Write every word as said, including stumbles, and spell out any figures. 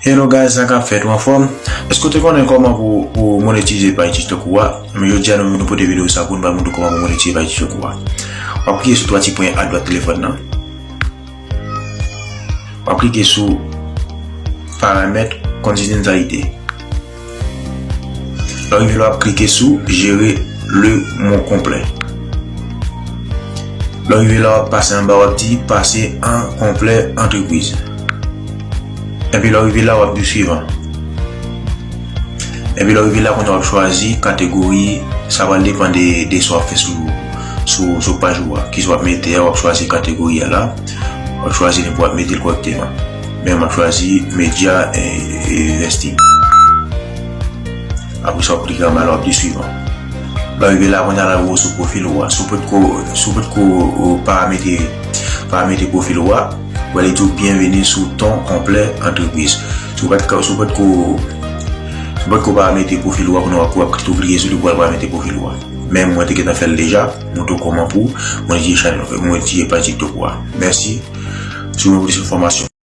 Hello guys, sa k ap fèt, ou anfòm? Èske w te konnen kòman pou, pou monetize paj TikTok ou a? Men jodi a nou, nou pote videyo sa pou nou ba moun kòman pou monetize paj TikTok ou a. W ap klike sou twa ti pwen adwat telefòn nan. W ap klike sou paramèt konfidyantalite. Lè w rive la, w ap klike sou jere le mon konplè. Lè w rive la, w ap pase anba, w ap di pase an konplè antrepriz. Epi lè w rive la, w ap di swivan. Epi lè w rive la, kounye a w ap chwazi kategori, sa pral depann de, de sa w ap fè sou, sou, sou paj ou a. Kisa w ap mete a, w ap chwazi kategori a la. W ap chwazi nen pou w ap mete l kòrèkteman. Men m ap chwazi medya e, e investing. Apre sa, w ap klike anba la, w ap di swivan. Lè w rive la, kounye a la, ou sou pwofil ou a. Si w potko, si w potko, ou paramete, paramete pwofil ou a, w a li di w byenveni sou ton konplè antrepriz. Si w potko, si w potko, si w potko paramete pwofil ou a, kounye a w ap, w ap tou klike sou li pou w al paramete pwofil ou a. Men mwen te gentan fè l deja, montre w kòman pou monetize chanèl, monetize paj TikTok ou a. Mèsi. Si w bezwen plis enfòmasyon.